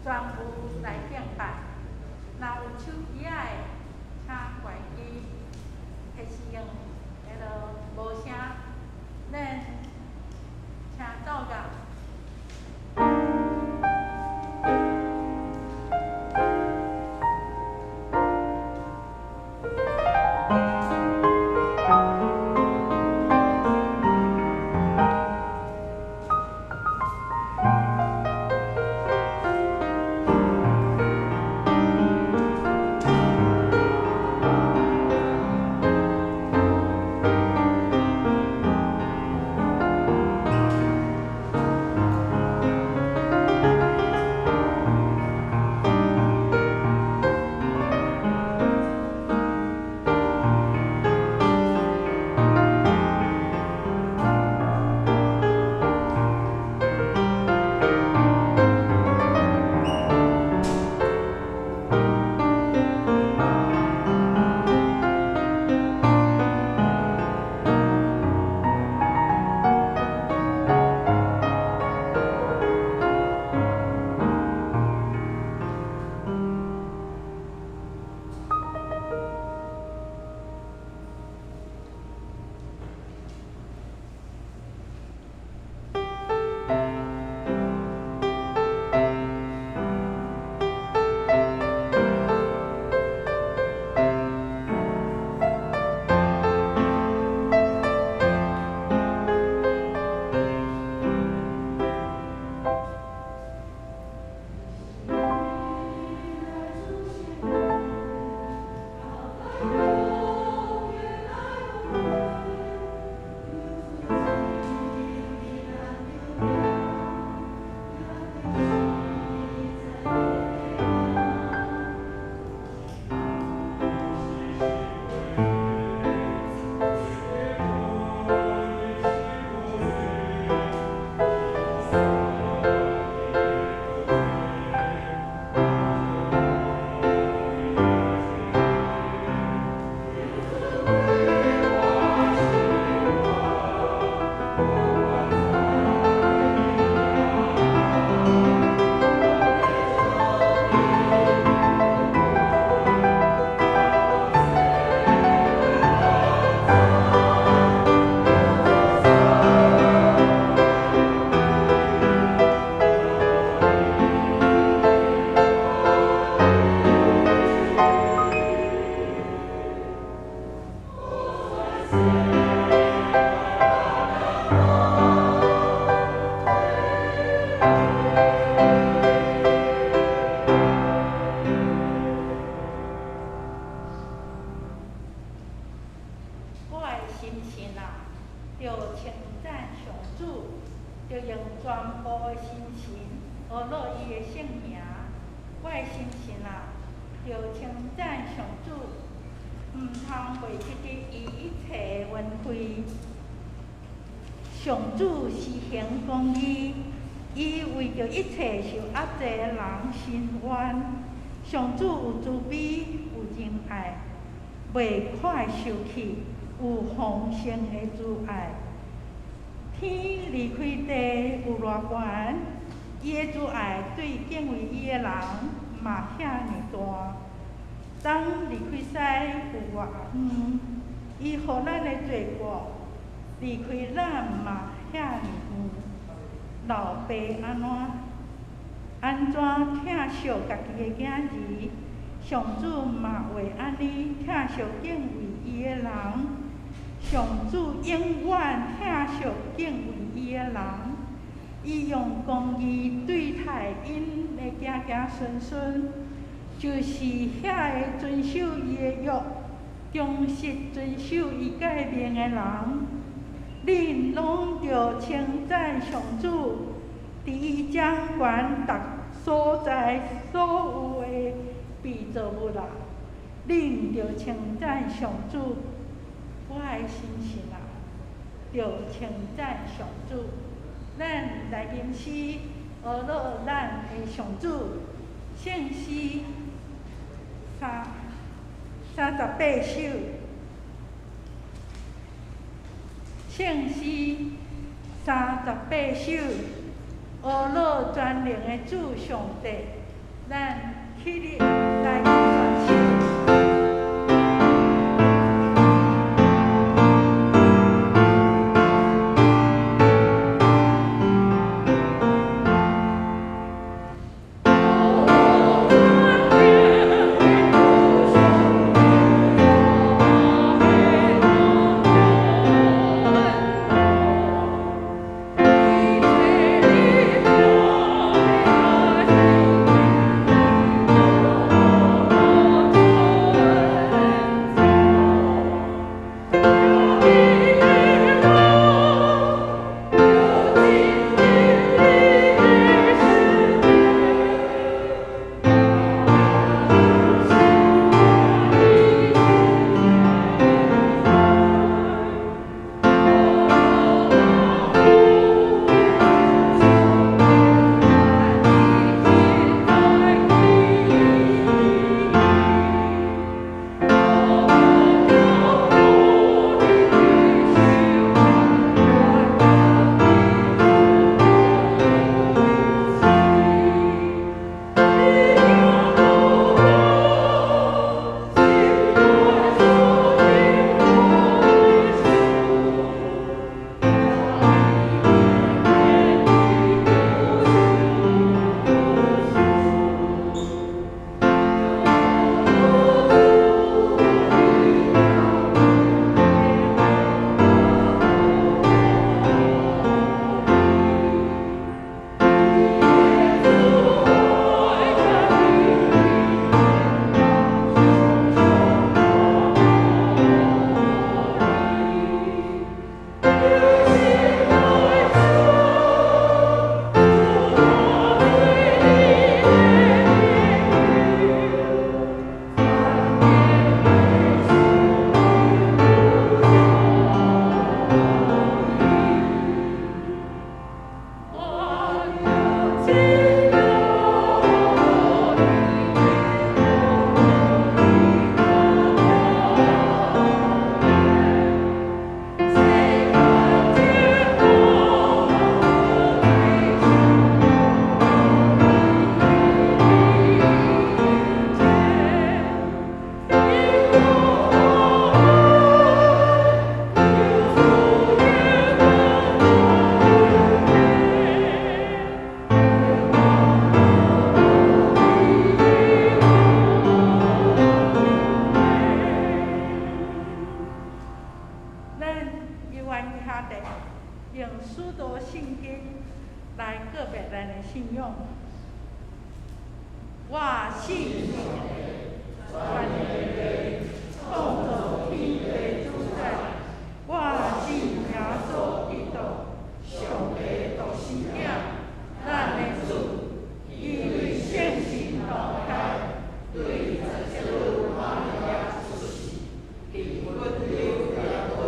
全部來敬拜。若有手機仔的，請關機，彼是用彼囉無聲，咱請奏樂。我的心神啊，著稱讚上主，著用全部的心神呵咾伊的聖名。我的心神啊，著稱讚上主，毋通袂記得伊一切的恩惠。上主施行公義，伊為著一切受壓制的人伸冤。上主有慈悲，有仁愛，袂快受氣，有豐盛的慈愛。天離開地有偌懸，伊的慈愛對敬畏伊的人嘛遐爾大。東離開西有偌遠，伊予咱的罪過離開咱嘛遐爾遠。老爸按怎按怎疼惜家己的囝兒，上主嘛會按呢疼惜敬畏伊的人。上主永遠疼惜敬畏伊的人，伊用公義對待𪜶的子子孫孫，就是遐个遵守伊的約、忠實遵守伊誡命的人。恁攏著稱讚上主，佇伊掌權逐所在所有的被造物啊！恁著稱讚上主，我的心神啊，著稱讚上主。咱來吟詩，呵咾咱的上主，聖詩38首，聖詩38首，呵咾全能的主上帝。咱起立來舉手。用使徒信經來告白咱的信仰。我信全能的創造天地主宰，我信耶穌基督，上帝獨生子，咱的主，伊為聖神投胎，對十字瑪利亞出世，佇本丟彼拉多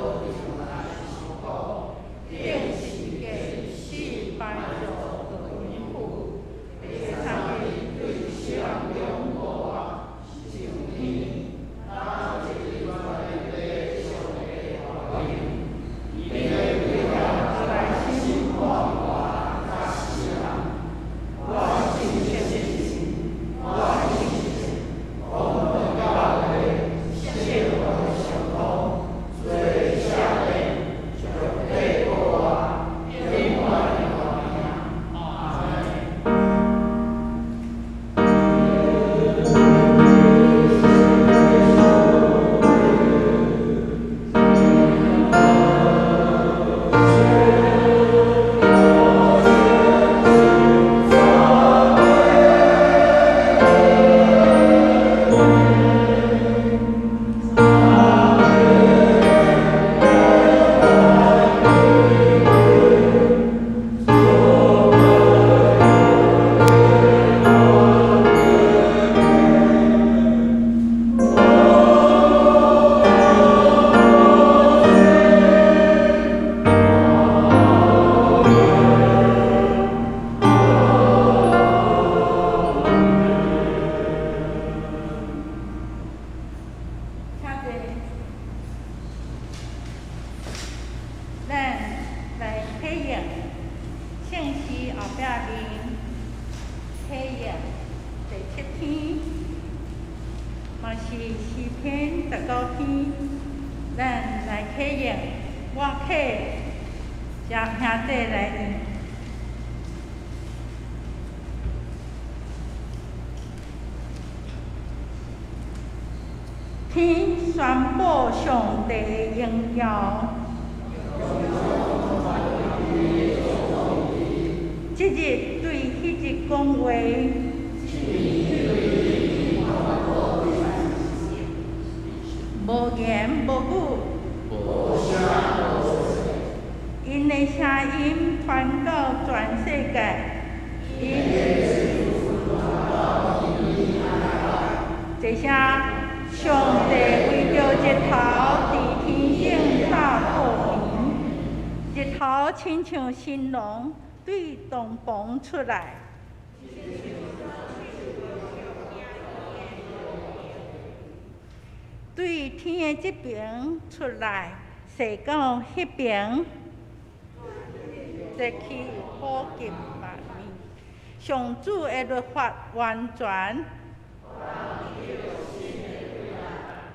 來受苦，釘十字架死埋葬落陰府，第三日對死人中復活，上天，拿來審判活佮死人。我信聖神，我信公教會聖徒相通，做赦免，肉體復活，永遠的活命。阿們。請坐。咱來體驗聖詩後壁面體驗。第七篇，嘛是詩篇19篇，咱來啟用，我啟，請兄弟來念。天宣布上帝的榮耀，這日對彼日講話，無言無語，𪜶的聲音傳到全世界，這聲。上帝為著日頭佇天頂罩光明，日頭親像新郎對洞房出來，對天的這爿出來，踅到彼爿，節氣普及萬民。上主的律法完全。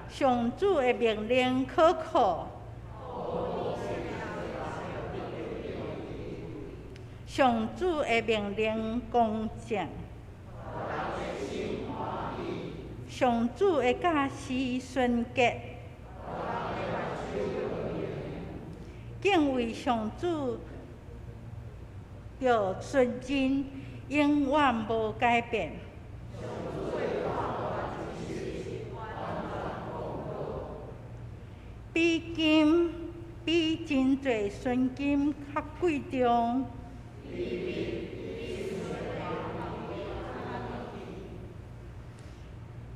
上主的命令可靠，上主的命令公正，上主的教示純潔，敬畏上主著純真，永遠無改變。比金比真濟純金較貴重。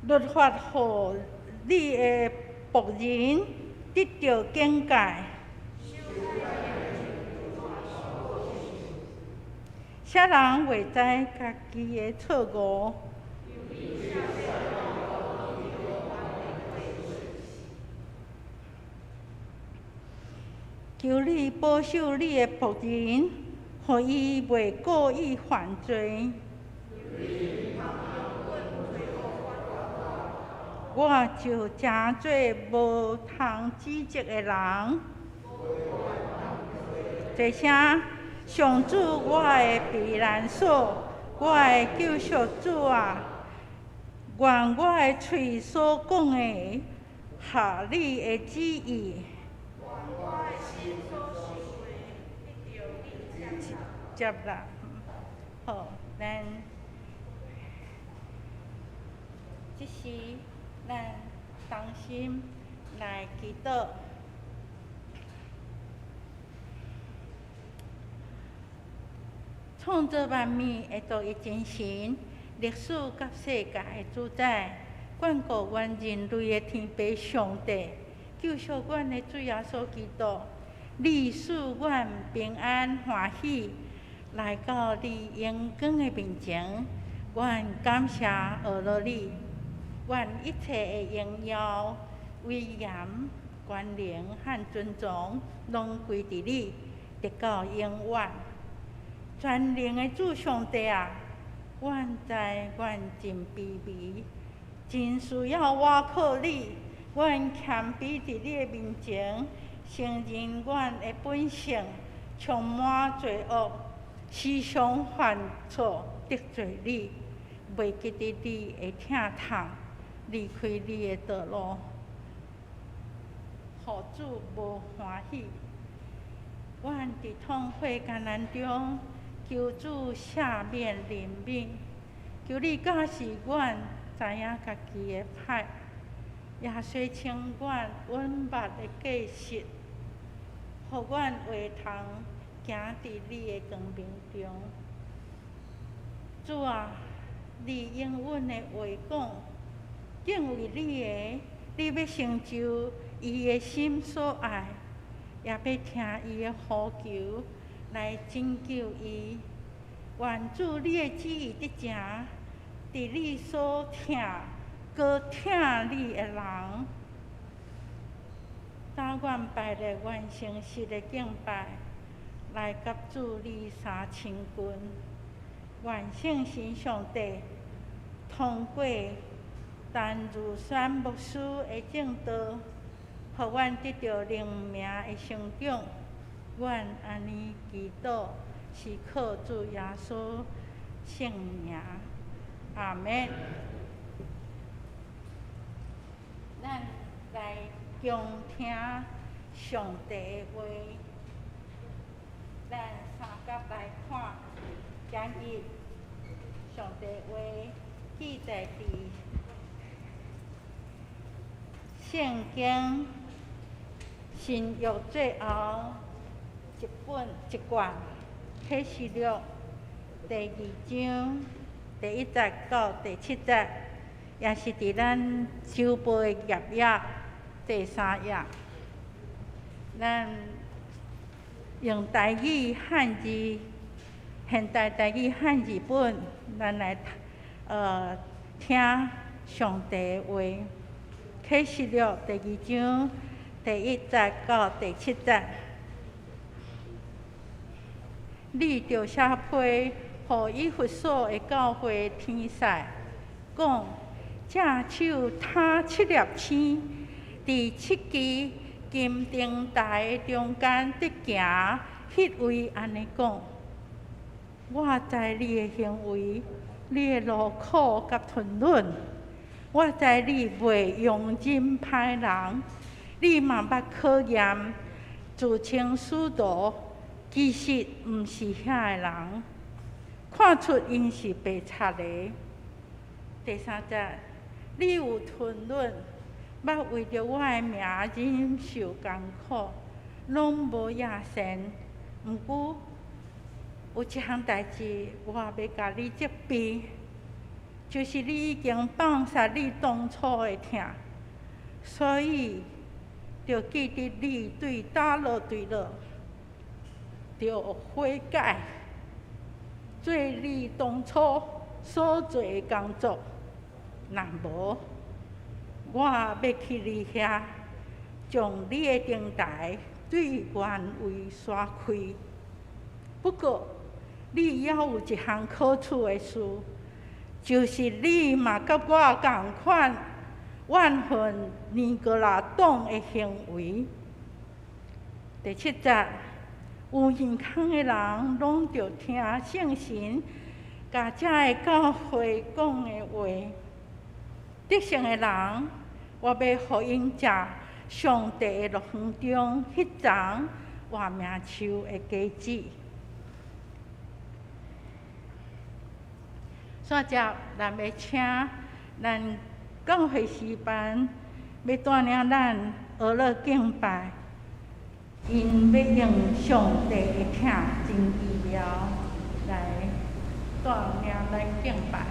律法予你的僕人得著警戒。啥人袂知家己的錯誤？求你保守你的僕人，予伊袂故意犯罪。我就成做無通指責的人。這聲，上主我的避難所，我的救贖主啊！願我的喙所講的合你的旨意。接啦，好，咱這時咱同心來祈禱。創造萬物的獨一真神，歷史佮世界的主宰，眷顧阮人類的天父上帝，救贖阮的主耶穌基督，你賜阮平安歡喜，來到你榮光的面前，阮感謝阿羅你，願一切的榮耀、威嚴、權能和尊榮，攏歸佇你，直到永遠。全能的主上帝啊，阮知阮真卑微，真需要倚靠你。阮謙卑佇你的面前，承認阮的本性充滿罪惡，時常犯錯得罪你，袂記得你的疼痛，離開你的道路，予主無歡喜。阮佇痛悔艱難中，求主赦免憐憫，求你教示阮知影家己的歹，也洗清阮隱密的過失，予阮會通行佇你的光明中。主啊，你應允的話講，敬畏你的，你欲成就伊的心所愛，也欲聽伊的呼求來拯救伊。願主你的旨意得成，佇你所疼、閣疼你的人。當阮排列阮誠實的敬拜，來佮主你相親近。願聖神上帝通過陳如山牧師的證道，予阮得著靈命的成長。阮按呢祈禱，是靠主耶穌聖名，阿們。咱來恭聽上帝的話，咱三甲來看，今日上帝話記載佇聖經新約最後一本一卷啟示錄第二章第一節到第七節，也是佇咱周報的頁頁第三頁。咱用台語漢字，現代台語漢字本，咱來聽上帝的話。啟示錄第二章第一節到第七節，你著寫批予以弗所的教會天使講：這手擔七粒星，佇七支金燈臺的中間佇行，彼位按呢講：我知你的行為，你的勞苦佮吞忍。我知你袂容忍歹人，你嘛捌考驗自稱使徒，其實毋是遐个人，看出𪜶是白賊的。第三節，你有吞忍，捌為著我的名忍受艱苦，攏無厭倦。毋過有一項代誌，我欲共你責備，就是你已經放殺你當初的疼，所以著記得你對佗落墜落，著悔改，做你當初所做的工作。若無，我欲去你遐，將你的燈臺對原位徙開。不過，你猶有一項可取的事，就是你嘛佮我仝款怨恨尼哥拉黨的行為。第七節，有耳孔的人，攏著聽聖神共這个教會講的話。得勝的人，我欲予𪜶食上帝的樂園中彼叢活命樹的果子。煞接，咱欲請咱教會詩班欲帶領咱學樂敬拜，𪜶欲用上帝的疼真奇妙來帶領咱敬拜。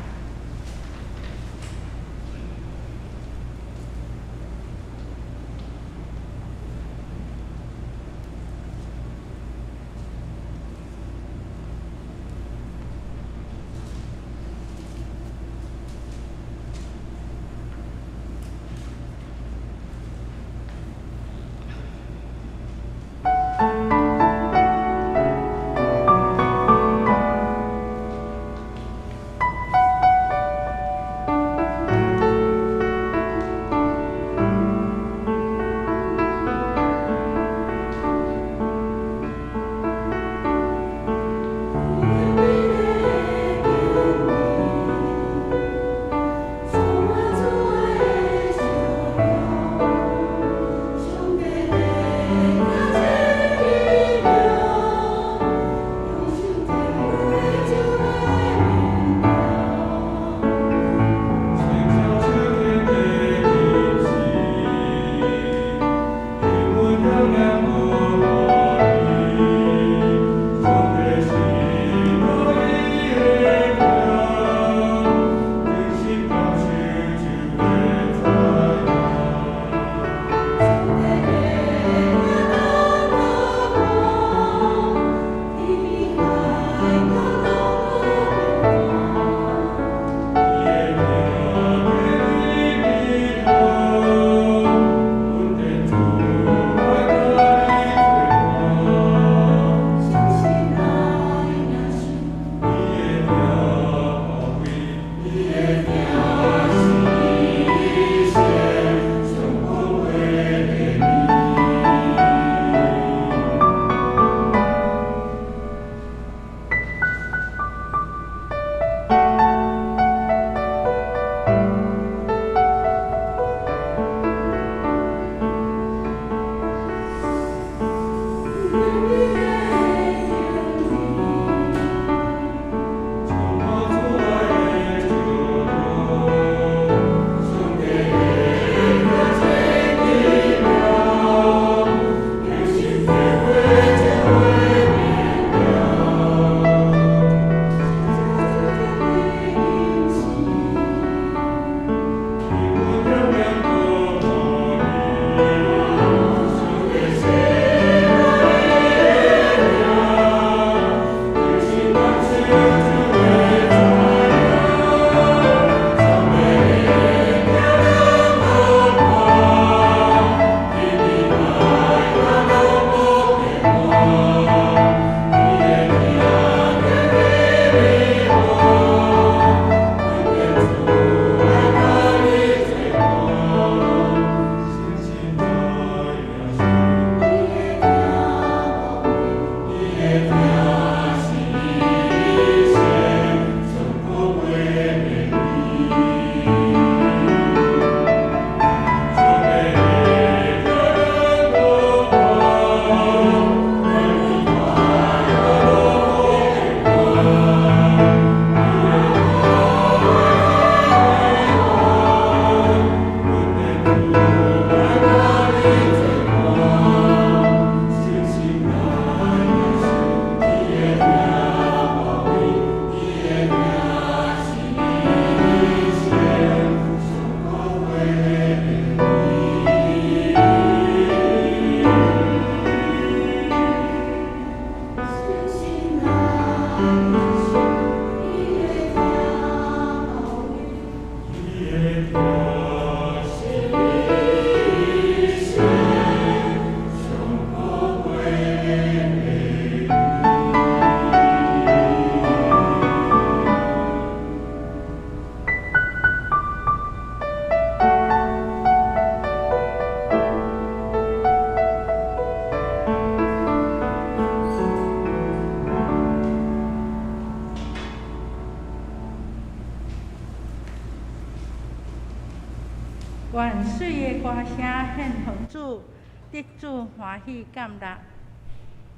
願媠的歌聲獻予主，得主歡喜甘樂。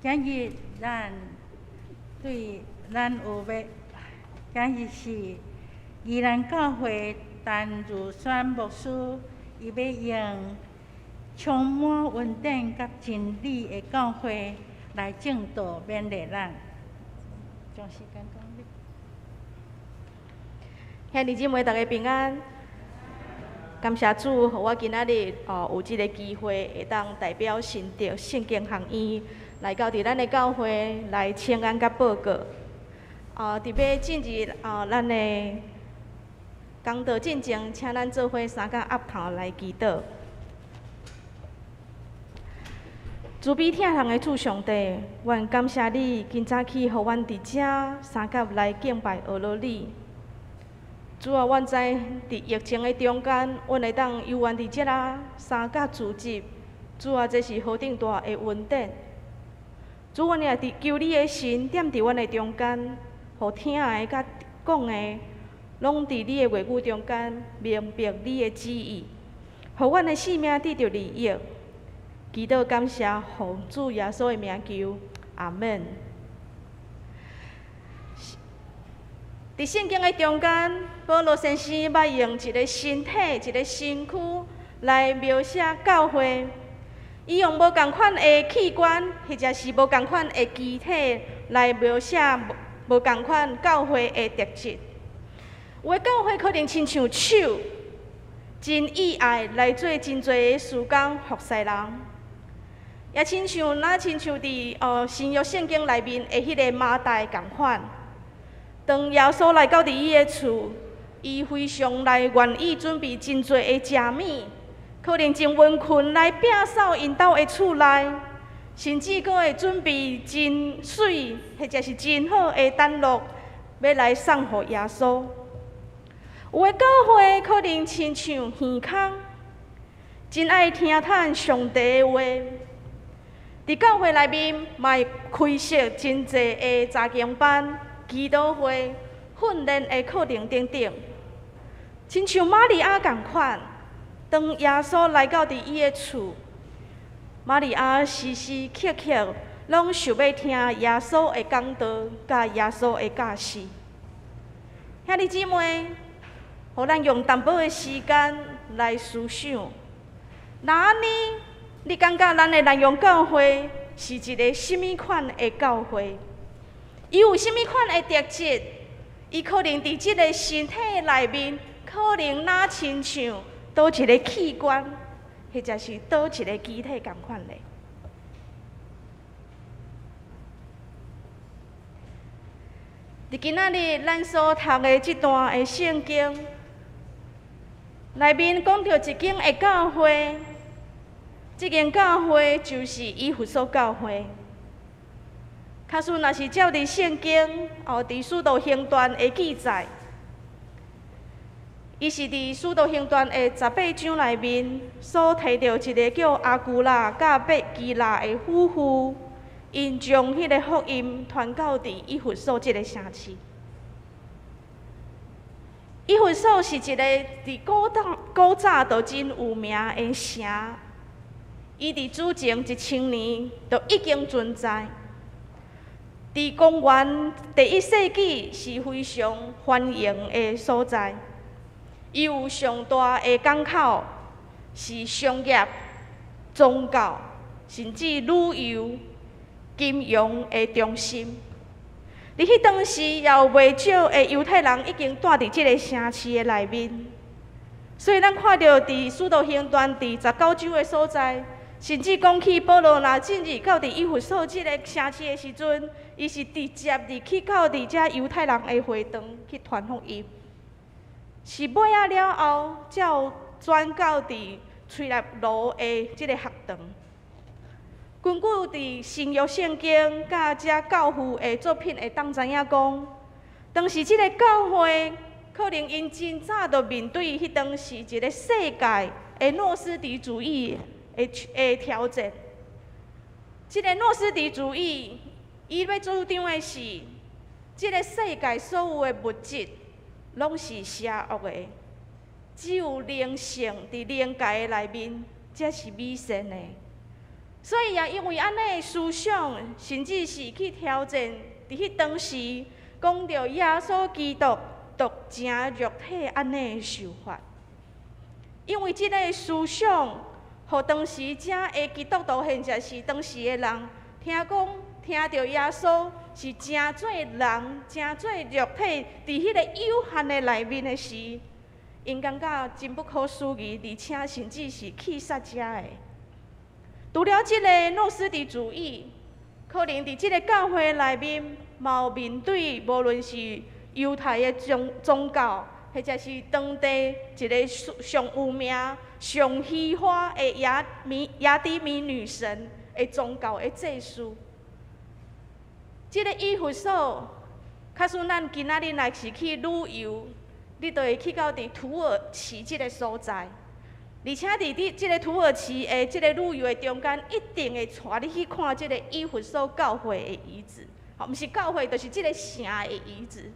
今日咱對咱有欲，今日是宜蘭教會陳如萱牧師，伊欲用充滿恩典佮真理的教會來證道勉勵咱。將時間交予你。兄弟姊妹，大家平安。感謝主，予我今仔日哦有這个機會，會當代表新竹聖經學院來到佇咱的教會來請安佮報告。哦，佇欲進入哦咱的講道進前，請咱做伙三甲匭頭來祈禱。慈悲疼人的主上帝，阮感謝你，今早起予阮佇遮三甲來敬拜阿羅你。主啊，阮知佇疫情的中間，阮會當猶原佇遮啦三甲聚集。主啊，這是何等大的恩典！主，阮也佇求你的神踮佇阮的中間，予聽的佮講的，攏佇你的話語中間明白你的旨意，予阮的性命得著利益。祈禱感謝，奉主耶穌的名求，阿門。佇聖經的中間，保羅先生捌用一个身體、一个身軀來描寫教會。伊用無仝款的器官，或者是無仝款的肢體來描寫無仝款教會的特質。有的教會可能親像手，真意愛來做真濟的事工服侍人，也親像若親像佇哦新約聖經內面的彼个馬大仝款。當耶穌來到佇伊的厝，伊非常來願意準備真濟的食物，可能真殷勤來摒掃𪜶兜的厝內，甚至閣會準備真媠或者是真好的丹露，欲來送予耶穌。有的教會可能親像耳空，真愛聽嘆上帝的話，佇教會內面嘛會開設真濟的查經班、祈禱會、訓練的課程等等，親像瑪利亞仝款，當耶穌來到佇伊的厝，瑪利亞時時刻刻攏想欲聽耶穌的講道，佮耶穌的教示。兄弟姊妹，予咱用淡薄的時間來思想，若按呢，你感覺咱的南陽教會是一个啥物款的教會？伊有啥物款的特質？伊可能佇這个身體內面，可能若親像佗一个器官，或者是佗一个肢體仝款咧。佇今仔日咱所讀的這段的聖經內面，講著一間的教會，這間教會就是以弗所教會。假使若是照佇聖經哦，佇使徒行傳的記載，伊是佇使徒行傳的十八章內面所提著一个叫亞居拉佮百基拉的夫婦，𪜶將彼个福音傳到佇以弗所這个城市。以弗所是一个佇古早古早就真有名的城，伊佇主前1000年就已經存在。佇公元第一世紀是非常繁榮的所在，伊有上大的港口，是商業、宗教，甚至旅遊、金融的中心。佇彼當時，也有袂少的猶太人已經住佇這个城市的內面，所以咱看著佇使徒行傳佇十九章的所在，甚至講起保羅若進入到佇以弗所這个城市的時陣，伊是直接入去到佇遮猶太人的會堂去傳福音，是尾仔了後才有轉到佇推羅路的這个學堂。根據佇新約聖經佮遮教父的作品會當知影講，當時這个教會可能𪜶真早就面對彼當時一个世界的諾斯底主義的挑戰。這个諾斯底主義，伊欲主張的是，這个世界所有的物質攏是邪惡的，只有靈性佇靈界的內面，才是美善的。所以也因為按呢的思想，甚至是去挑戰，佇彼當時講著耶穌基督獨成肉體按呢的想法。因為這个思想，予當時遮的基督徒，或者是當時的人，聽講聽著耶穌是成做人，成做肉體，佇彼個有限的內面的時，𪜶感覺真不可思議，而且甚至是去殺遮的。除了這個諾斯底主義，可能佇這个教會內面，嘛有面對無論是猶太的宗教，或者是當地一个上有名、上虛華的亞底米女神的宗教的祭司。這个以弗所，假使咱今仔日若是去旅遊，你就會去到佇土耳其這个所在，而且佇佇這个土耳其的這个旅遊的中間，一定會帶你去看這个以弗所教會的遺址，吼，毋是教會，就是這个城的遺址。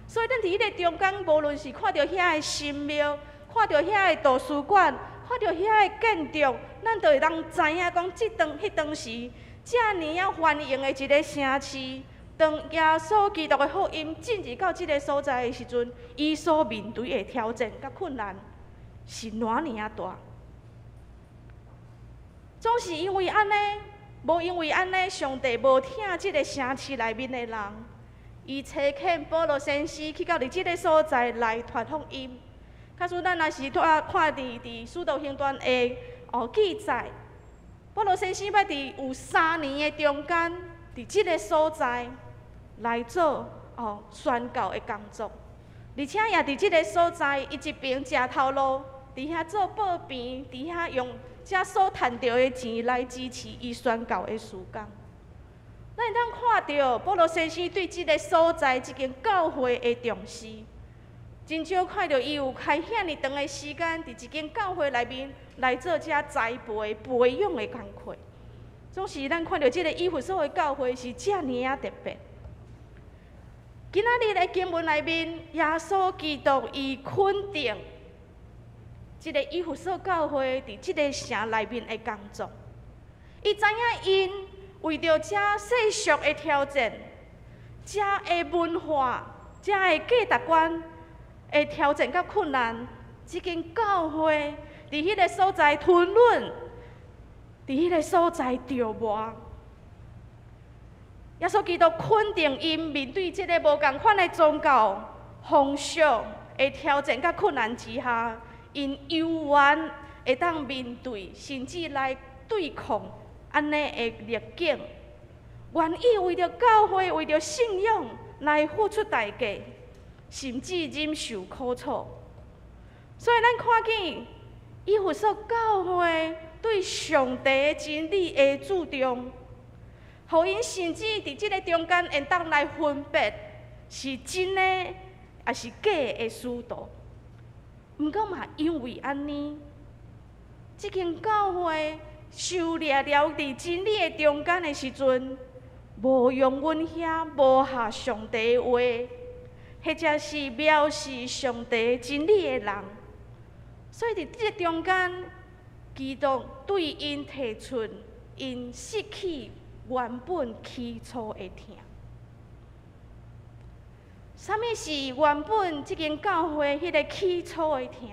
所以，咱佇彼个中間，無論是看著遐的神廟，看著遐的圖書館，看著遐的建築，咱就會當知影講，這當彼當時遮爾仔繁榮的一个城市，當耶穌基督的福音進入到這个所在的時陣，伊所面對的挑戰佮困難是偌爾仔大。總是因為按呢，無因為按呢，上帝無疼這个城市內面的人。伊差遣保羅先生去到佇這个所在來傳福音。假使咱若是拄仔看佇使徒行傳的記載，保羅先生捌佇有3年的中間，佇這个所在來做宣教的工作，而且也佇這个所在，伊一邊食頭路，佇遐做報平，佇遐用遮所趁著的錢來支持伊宣教的事工。咱會當看著保羅先生對這个所在、這間教會的重視，真少看著伊有開遐爾長的時間，佇一間教會內面來做遮栽培、培養的工課。總是咱看著這个以弗所的教會是遮爾仔特別。今仔日的經文內面，耶穌基督伊肯定這个以弗所教會佇這个城內面的工作，伊知影𪜶為著遮世俗的挑戰、遮的文化、遮的價值觀的挑戰佮困難，這間教會佇彼个所在吞忍，佇彼个所在著磨。耶穌基督肯定𪜶面對這个無仝款的宗教風俗的挑戰佮困難之下，𪜶猶原會當面對，甚至來對抗按呢的逆境，願意為著教會、為著信仰來付出代價，甚至忍受苦楚。所以，咱看見以弗所教會對上帝的真理的注重，予𪜶甚至佇這个中間會當來分別是真的抑是假的使徒。毋過嘛，因為按呢，這間教會受掠了佇真理的中間的時陣，無容允遐無合上帝話，或者是藐視上帝真理的人。所以佇這个中間，基督對𪜶提出𪜶失去原本起初的疼。啥物是原本這間教會彼个起初的疼？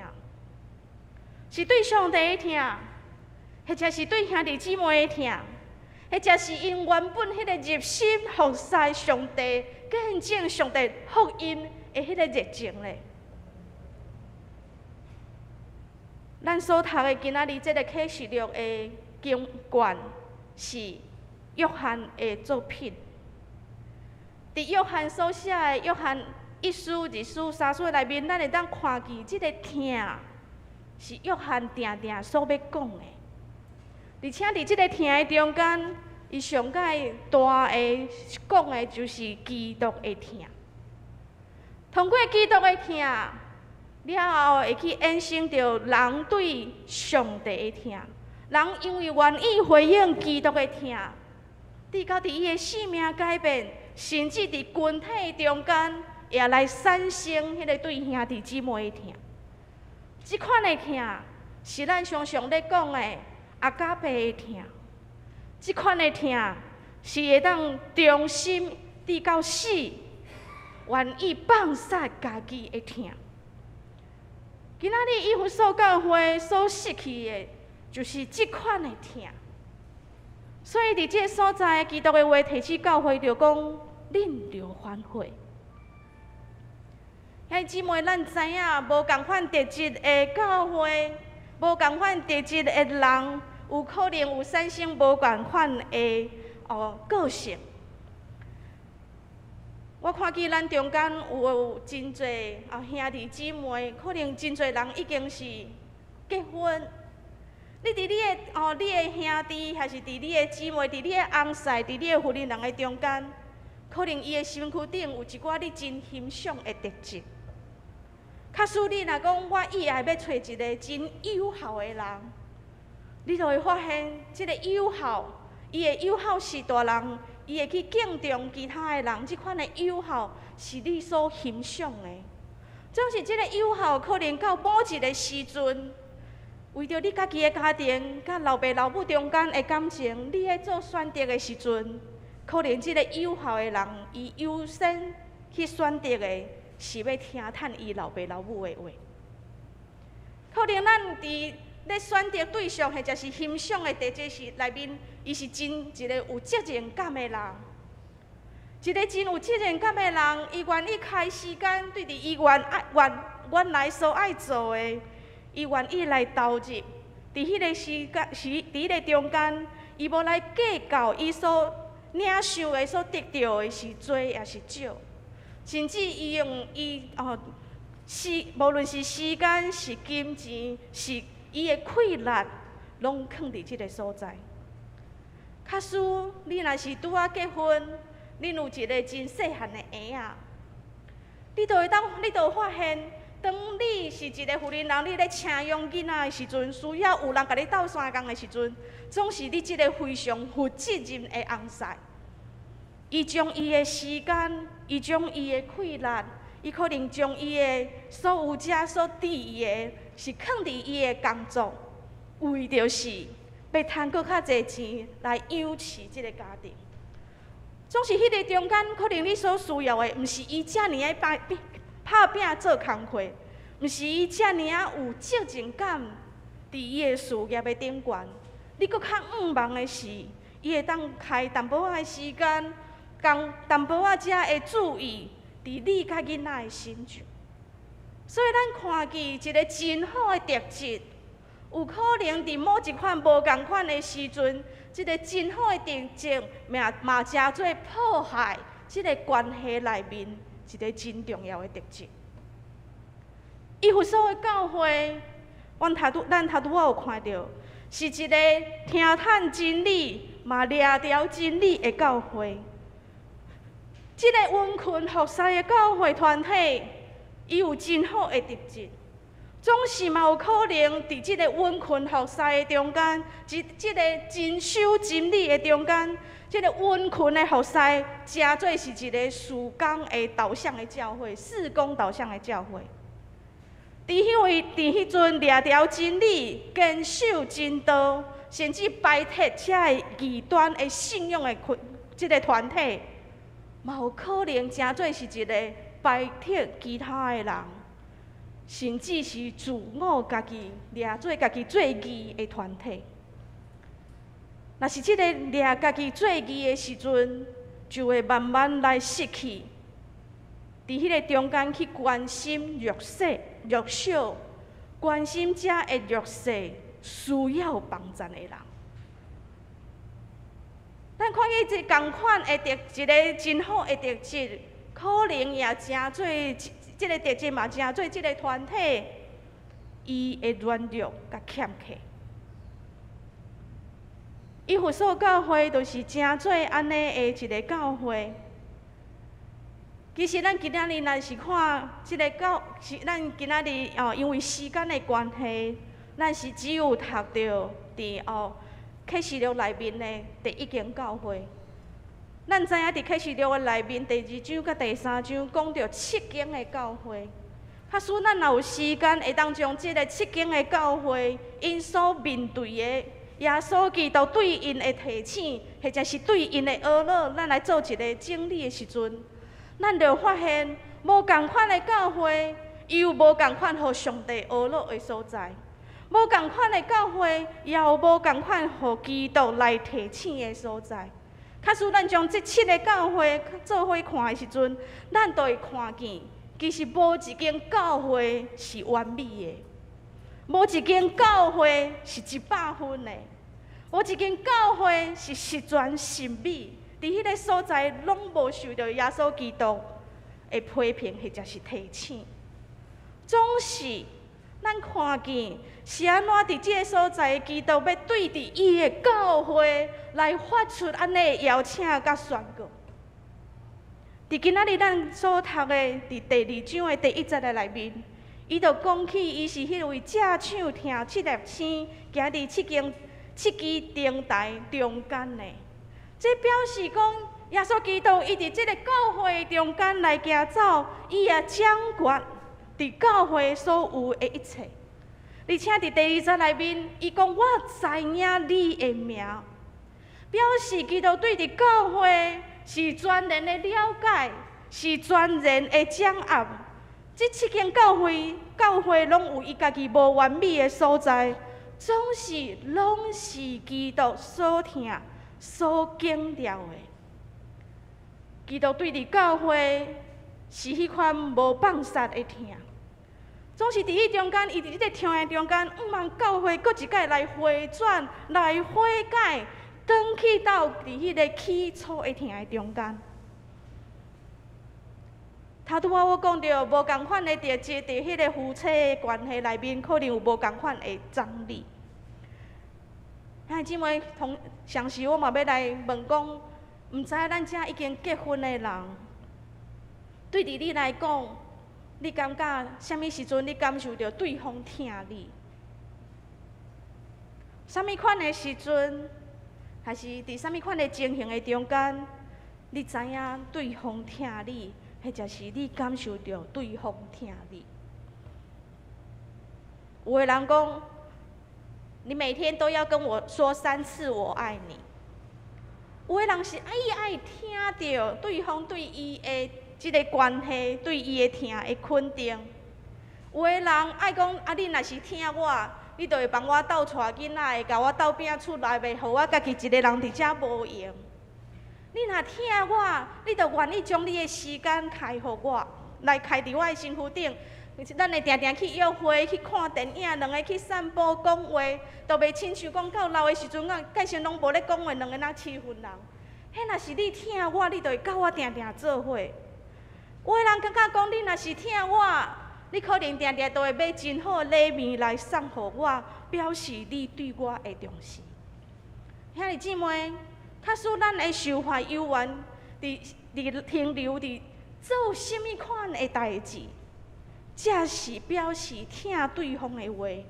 是對上帝的疼，或者是對兄弟姊妹的疼，或者是𪜶原本彼个熱心服侍上帝、見證上帝福音的彼个熱情咧？咱所讀的今仔日這个啟示錄的經卷是約翰的作品。佇約翰所寫的約翰一書、二書、三書內面，咱會當看見這个疼是約翰定定所欲講的。而且佇這个疼的中間，伊上蓋大的講的就是基督的疼。通過基督的疼了後，會去衍生著人對上帝的疼。人因為願意回應基督的疼，直到佇伊的生命改變，甚至佇群體中間也來產生彼个對兄弟姊妹的疼。這款的疼是咱常常咧講的阿加貝的疼。這款的疼是會當忠心直到死，願意放殺家己的疼。今仔日以弗所教會所失去的，就是這款的疼。所以佇這个所在，基督的話提醒教會，就講：恁著反悔。兄弟姊妹，咱知影無仝款特質的教會，無仝款特質的人，有可能有產生無仝款的個性。我看見咱中間有真濟兄弟姊妹，可能真濟人已經是結婚。你佇你的兄弟，還是佇你的姊妹，佇你的翁婿，佇你的婦人人的中間，可能伊的身軀頂有一寡你真欣賞的特質。假使你若講我意愛欲揣一个真有孝的人，你就會發現這个有孝，伊的有孝是大人，伊會去敬重其他的人，這款的有孝是你所欣賞的。總是這个有孝，可能到某一个時陣，為著你家己的家庭，佮老爸老母中間的感情，你咧做選擇的時陣，可能這个有孝的人，伊優先去選擇的是欲聽趁伊老爸老母的話。可能咱佇咧選擇對象，或者是欣賞的特質是內面，伊是真一個有責任感的人。一個真有責任感的人，伊願意開時間對佇伊原愛原原來所愛做的，伊願意來投入。佇彼个時間時，佇彼個中間，伊無來計較伊所領受的、所得著的是濟抑是少，甚至伊用伊時，無論是時間、是金錢、是伊的氣力，攏囥佇這个所在。假使你若是拄仔結婚，恁有一个真細漢的嬰仔，你就會當，你就會發現，當你是一个婦人人，你咧請養囡仔的時陣，需要有人共你鬥相共的時陣，總是你這个非常負責任的翁婿。伊將伊的時間，伊將伊的氣力，伊可能將伊的所有遮所佇伊的，是囥佇伊的工作，為著是欲趁閣較濟錢來養飼這个家庭。總是彼个中間，可能你所需要的，毋是伊遮爾仔拍拼做工課，毋是伊遮爾仔有責任感佇伊的事業的頂懸。你閣較向望的是，伊會當開淡薄仔的時間，共淡薄仔遮的注意佇你佮囡仔的身上。所以咱看見一个真好的特質，有可能佇某一款無仝款的時陣，這个真好的特質，嘛嘛成做破壞這个關係內面一个真重要的特質。以弗所的教會，咱頭拄仔有看著，是一个聽趁真理，嘛掠牢真理的教會。這个殷勤服侍的教會團體，伊有真好的特質，總是嘛有可能佇這個殷勤服侍的中間，這個遵守真理的中間，這个殷勤的服侍，成做是一个事工的導向的教會，事工導向的教會。佇彼陣掠牢真理、堅守真道，甚至排斥遮个異端的信仰的這个團體，嘛有可能成做是一個排斥其他的人，甚至是自我家己掠做家己做義的團體。若是這个掠家己做義的時陣，就會慢慢來失去佇彼个中間去關心弱勢、弱小，關心遮的弱勢需要幫贊的人。咱看見這仝款的特，一个真好的特質，可能也成做這个特質嘛，成做這个團體伊的軟弱佮欠缺。以弗所教會就是成做按呢的一个教會。其實咱今仔日若是看這个教，是咱今仔日因為時間的關係，咱是只有讀著佇啟示錄內面的第一間教會。咱知影佇啟示錄的內面第二章佮第三章講著七間的教會。假使咱若有時間，會當將這个七間的教會，𪜶所面對的耶穌基督對𪜶的提醒，或者是對𪜶的呵咾，咱來做一个整理的時陣，咱就發現無仝款的教會，伊有無仝款予上帝呵咾的所在；無仝款的教會，也有無仝款予基督來提醒的所在。假使咱將這七个教會做伙看的時陣，咱就會看見，其實無一間教會是完美的，無一間教會是100分的，無一間教會是十全十美。佇彼个所在，攏無受著耶穌基督的批評或者是提醒。總是咱看見是按怎佇這个所在，基督欲對佇伊的教會來發出按呢的邀請佮宣告。佇今仔日咱所讀的，佇第二章的第一節的內面，伊就講起伊是彼位正手疼七粒星，行佇七間七支燈臺中間的。這表示講，耶穌基督伊佇這个教會中間來行走，伊也掌權佇教會所有的一切。而且佇第二節內面，伊講我知影你的名，表示基督對佇教會是全然的了解，是全然的掌握。這七間教會，教會攏有伊家己無完美的所在，總是攏是基督所疼、所強調的。基督對佇教會是彼款無放殺的疼，總是佇彼中間，伊佇這个疼的中間，向望教會閣一擺來回轉、來悔改，轉去到佇彼个起初的疼的中間。頭拄仔我講著無仝款的特質，佇彼个夫妻的關係內面，可能有無仝款的張力。兄弟姊妹，同上時我嘛欲來問講，毋知咱遮已經結婚的人，對佇你來講，你感覺啥物時陣你感受著對方疼你？啥物款的時陣，還是佇啥物款的情形的中間，你知影對方疼你，或者是你感受著對方疼你？有的人講，你每天都要跟我說三次我愛你。有的人是愛愛聽著對方對伊的這个關係，對伊的疼的肯定。有的人愛講啊，你若是疼我，你就會幫我鬥帶囡仔，會共我鬥摒厝內，袂予我家己一个人佇遮無閒。你若疼我，你就願意將你的時間開予我，來開佇我的身軀頂。咱會定定去約會、去看電影，兩个去散步、講話，都袂親像講到老的時陣啊，計先攏無咧講話，兩个若痴昏人。彼若是你疼我，你就會佮我定定做伙。有的人感覺講，你若是疼我，你可能定定都會買真好的禮物來送予我，表示你對我的重視。兄弟姊妹，假使咱的想法猶原佇停留佇做啥物款的代誌，才是表示疼對方的話，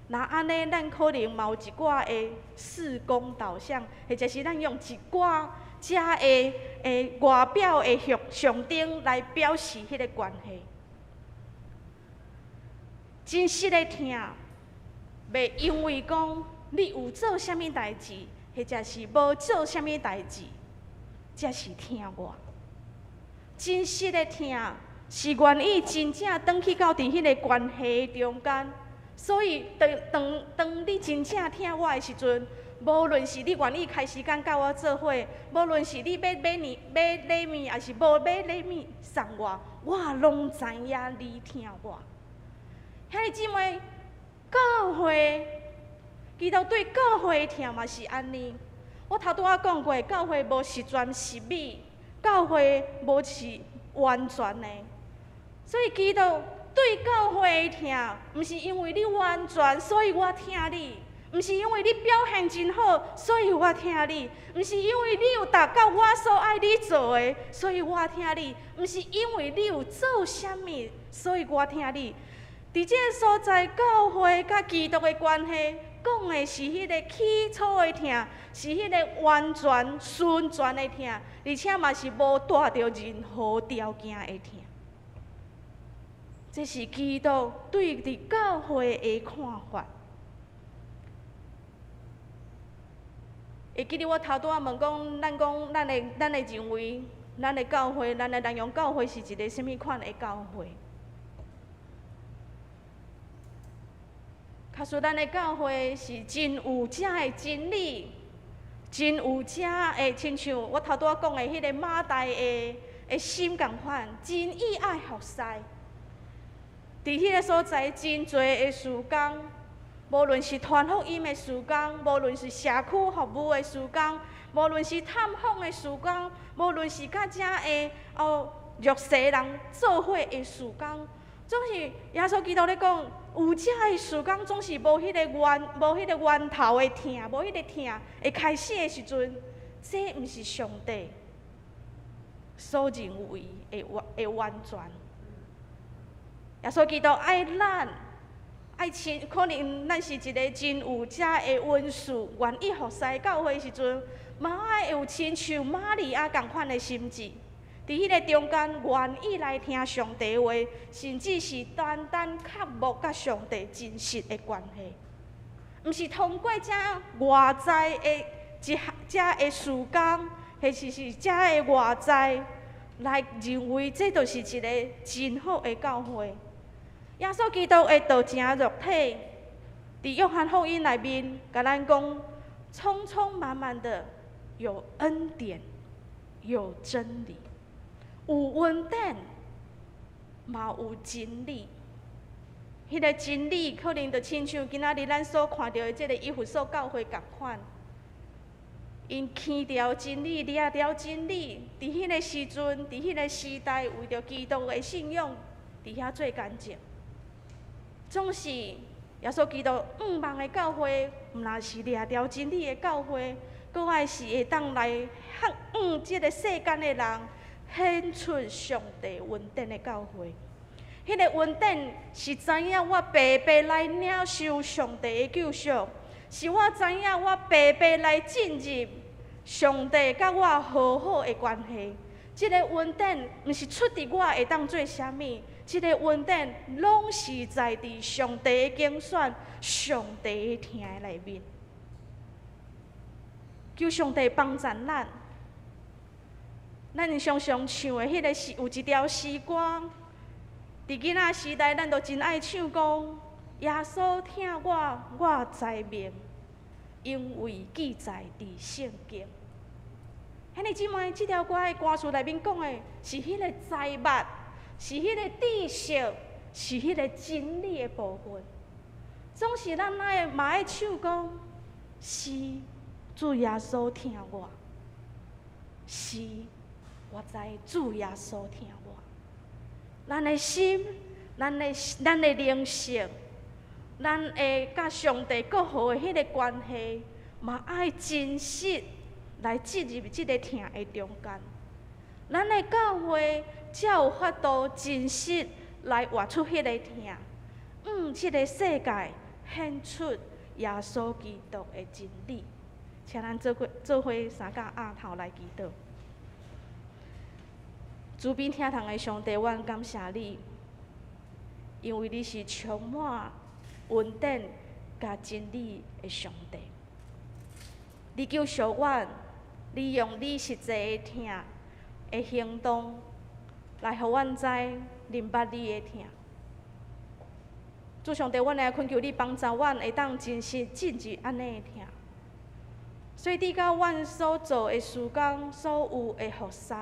若按呢，咱可能嘛有一寡的事工導向，或者是咱用一寡遮的外表的象徵來表示彼个關係。真實的疼，袂因為講你有做啥物代誌，或者是無做啥物代誌，才是疼我。真實的疼是願意真正轉去到佇彼个關係中間。所以，當你真正疼我的時陣，無論是你願意開時間佮我做伙，無論是你欲買呢買禮物，抑是無買禮物送我，我攏知影你疼我。兄弟姊妹，教會，基督對教會的疼嘛是按呢。我頭拄仔講過，教會無十全十美，教會無是完全的，所以基督對教會的疼，毋是因為你完全，所以我疼你；毋是因為你表現真好，所以我疼你；毋是因為你有達到我所愛你做的，所以我疼你；毋是因為你有做啥物，所以我疼你。佇這个所在，教會佮基督的關係，講的是彼个起初的疼，是彼个完全純全的疼，而且嘛是無帶著任何條件的疼。這是基督對佇教會的看法。會記得我頭拄仔問講，咱講咱的認為，咱的教會，咱的南洋教會是一个啥物款的教會？假使咱的教會是真有遮的真理，真有遮的，親像我頭拄仔講的彼個馬大的心仝款，真意愛服侍。佇彼个所在真濟的事工，無論是傳福音的事工，無論是社區服務的事工，無論是探訪的事工，無論是佮遮的弱勢人做伙的事工，總是耶穌基督咧講，有遮的事工總是無彼個源頭的疼，無彼個疼會開始的時陣，這毋是上帝所認為的完全。耶穌基督愛咱，愛親，可能咱是一个真有遮的恩賜，願意服侍教會時陣，嘛愛有親像瑪利亞仝款的心志，佇彼个中間願意來聽上帝話，甚至是單單渴慕佮上帝真實的關係，毋是通過遮外在的一遮的事工，或是遮的外在來認為這就是一個真好的教會。耶穌基督的道成肉體，佇約翰福音內面，共咱講，充充滿滿的有恩典，有真理，有恩典，嘛有真理。彼个真理可能就親像今仔日咱所看著的這个以弗所教會仝款，𪜶牽牢真理，掠牢真理，佇彼個時陣，佇彼個時代，為著基督的信仰，佇遐做見證。總是耶穌基督向望的教會，毋但是掠牢真理的教會，閣愛是會當來向這個世間的人顯出上帝恩典的教會。彼個恩典是知影我白白來領受上帝的救贖，是我知影我白白來進入上帝佮我和好的關係。這個恩典毋是出佇我會當做啥物。這個恩典攏是在佇上帝的揀選、上帝的疼的內面。求上帝幫助咱。咱常常唱的彼个詩，有一條詩歌，佇囡仔時代，咱都真愛唱講：耶穌疼我，我知明，因為記載佇聖經。兄弟姊妹，這條歌的歌詞內面講的是彼个財物。是彼个知識，是彼个真理的部分。總是咱愛嘛愛唱講，是主耶穌疼我，是我知主耶穌疼我。咱的心，咱的靈性，咱的佮上帝閣好的彼个關係，嘛愛真實來進入這个疼的中間。咱的教會才有法度真實來活出彼个疼，這个世界顯出耶穌基督的真理。請咱做伙三甲額頭來祈禱。慈悲疼痛的上帝，阮感謝你，因為你是充滿恩典佮真理的上帝。你救贖阮，你用你實際的疼的行動來予阮知認捌你的疼。主上帝，阮來懇求你幫助阮，會當真實進入按呢的疼。所以，直到阮所做的事工，所有的服侍，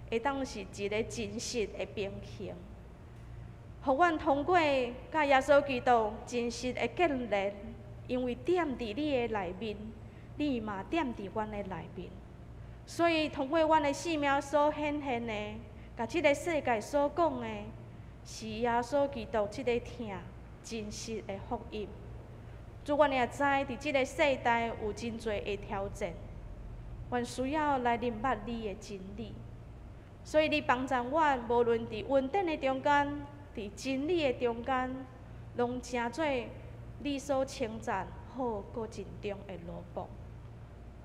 會當是一个真實的平衡，予阮通過佮耶穌基督真實的建立，因為踮佇你的內面，你嘛踮佇阮的內面。所以，通過阮的生命所顯現的，共這个世界所講的，是耶穌基督這个疼真實的福音。主，阮也知佇這个世代有真濟的挑戰，阮需要來認捌你的真理。所以，你幫助阮，無論佇恩典的中間，佇真理的中間，攏成做你所稱讚好閣盡忠的奴僕。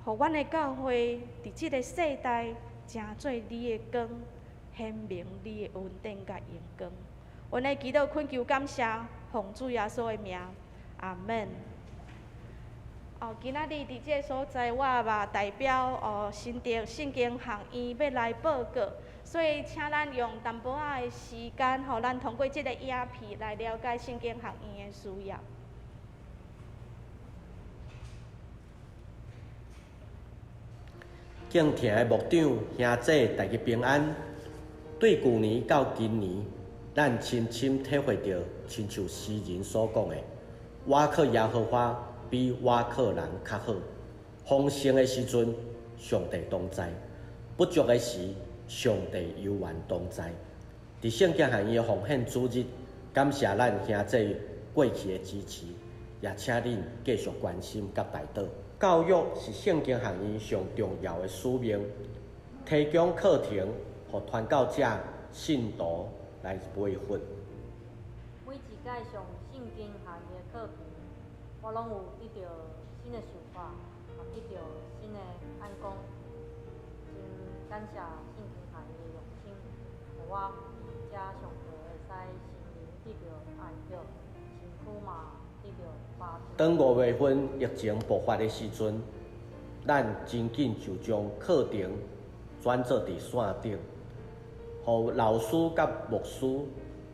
予阮的教會佇這个世代，成做你的光，顯明你的恩典佮榮光。阮的祈禱懇求感謝，奉主耶穌的名，阿門。哦，今仔日佇這个所在，我嘛代表哦新竹聖經學院欲來報告，所以請咱用淡薄仔的時間，予咱通過這个影片來了解聖經學院的需要。敬聽的牧長兄姊，大家平安。對舊年到今年，咱深深體會著，親像詩人所講的：倚靠耶和華比倚靠人較好。豐盛的時陣，上帝同在；不足的時，上帝猶原同在。佇聖經學院的奉獻主日，感謝咱兄姊過去的支持，也請恁繼續關心佮代禱。教育是聖經學院上重要的使命，提供課程予傳教者、信徒來培訓。每一屆上聖經學院的課程，我攏有得著新的想法，也得著新的眼光。真感謝聖經學院的用心，予我佇遮上課會使心靈得著安息，身軀嘛得著保健。當五月份疫情爆發的時陣，咱真緊就將課程轉做佇線頂，予老師佮牧師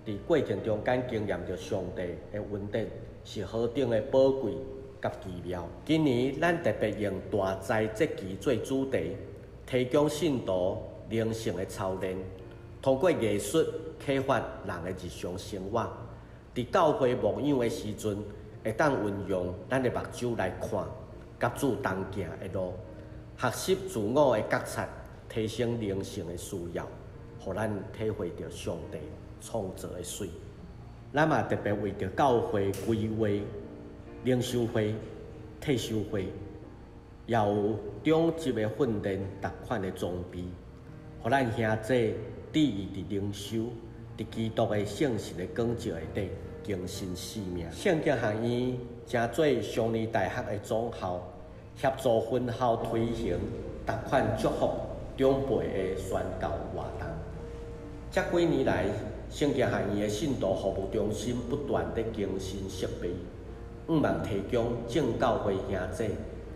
佇過程中間經驗著上帝的恩典是何等的寶貴佮奇妙。今年咱特別用大災節期做主題，提供信徒靈性的操練，通過藝術啟發人的日常生活。佇教會牧養的時陣，會當運用咱的目睭來看，佮主同行的路，學習自我的覺察，提升靈性的需要，予咱體會著上帝創造的媠。咱嘛特別為著教會規劃靈修會、退修會，也有長執的訓練逐款的裝備，予咱兄姊致意佇靈修、佇基督的聖神的光照下底更新生命。聖經學院成做雙年大學的總校，協助分校推行逐款祝福長輩的宣教活動。這幾年來，聖經學院的信徒服務中心不斷佇更新設備，向望提供眾教會兄姊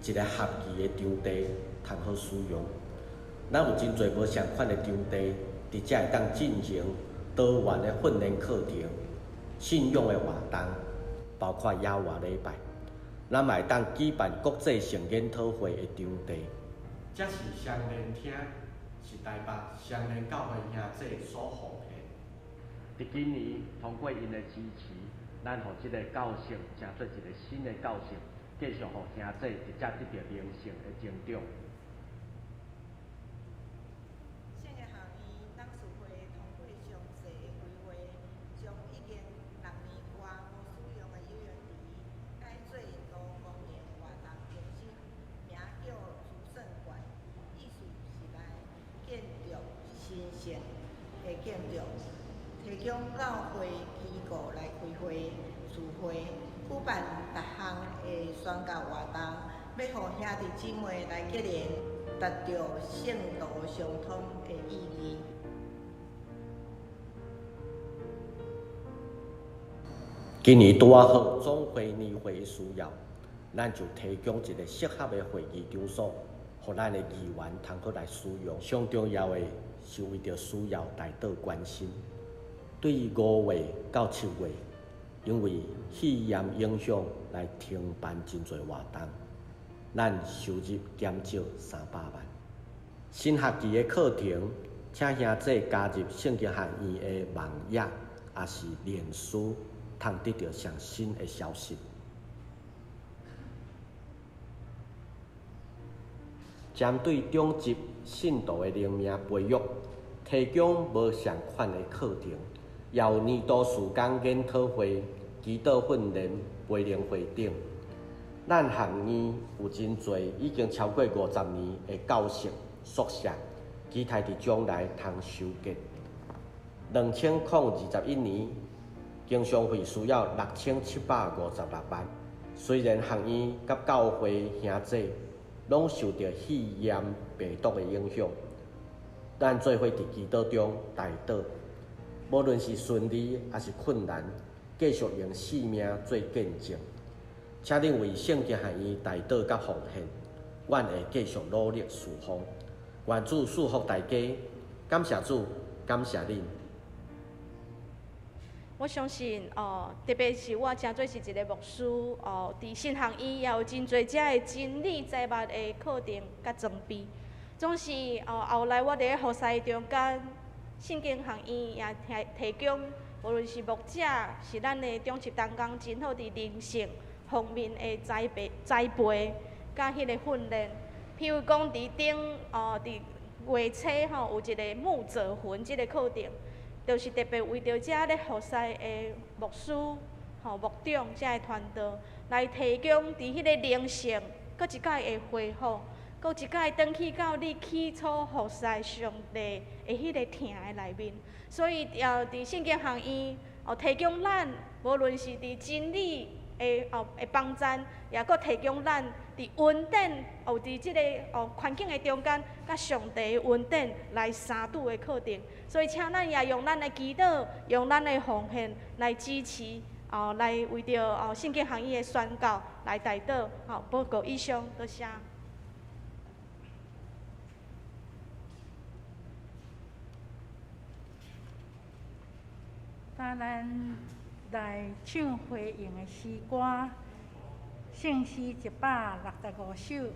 一个合宜的場地，通好使用。咱有真濟無仝款的場地，佇遮會當進行多元的訓練課程、信仰的活動，包括野外禮拜。咱嘛會當舉辦國際性研討會的場地。這是雙連廳，是台北雙連教會兄姊所奉獻。佇今年，通過𪜶的支持，咱予這个教室成做一个新的教室，繼續予兄姊佇遮得著靈性的成長。聖經學院董事會通過詳細的規劃，將已經六年外無使用的游泳池改做多功能活動中心，名叫慈聖館，意思是來建築神聖的建築，提供教會機構來開會、聚會、舉辦逐項的宣教活動，欲予兄弟姊妹來結連，達著聖徒相通的意義。今年拄仔好總會年會的需要，咱就提供一个適合的會議場所，予咱的議員通好來使用。上重要的是為著需要代禱關心。對五月到七月，因為肺炎影響來停辦真濟活動，咱收入減少300萬。新學期的課程，請兄姊加入聖經學院的網頁，抑是臉書，通得著上新的消息。針對長執信徒的靈命培育，提供無仝款的課程，也有年度事工研討會、祈禱訓練、培靈會等。咱學院有真濟已經超過50年的教室、宿舍，期待佇將來通修建。2021年，經常費需要6756萬。雖然學院佮教會兄姊攏受著肺炎病毒的影響，咱做伙佇祈禱中代禱。無論是順利抑是困難，繼續用性命做見證。請恁為聖經學院代禱佮奉獻，阮會繼續努力事奉。願主賜福大家，感謝主，感謝恁。我相信哦，特別是我誠做是一个牧師哦，佇神學院也有真濟遮的真理栽培的課程佮裝備。總是哦，後來我佇咧服侍中間，聖經學院也提供，無論是牧者，是咱的長執同工，真好佇靈性方面的栽培，佮彼個訓練。譬如講，佇頂哦，佇月初吼，有一個牧者魂這個課程，就是特別為著遮咧服侍的牧師、吼牧長遮个團隊來提供佇彼個靈性，閣一擺會恢復，閣一擺轉去到你起初服侍上帝的彼個疼的內面。所以，佇聖經學院哦，提供咱無論是佇真理的哦的幫贊，也閣提供咱佇恩典哦，佇這個哦環境的中間，佮上帝的恩典來相拄的課程。所以，請咱也用咱的祈禱，用咱的奉獻來支持哦，來為著哦聖經學院的宣教來代禱。好，報告以上，多謝。當咱來唱回應的詩歌，聖詩165首，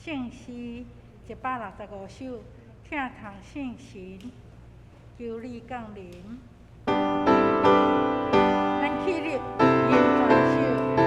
聖詩165首，疼痛聖神，求你降臨。咱起立，吟全首。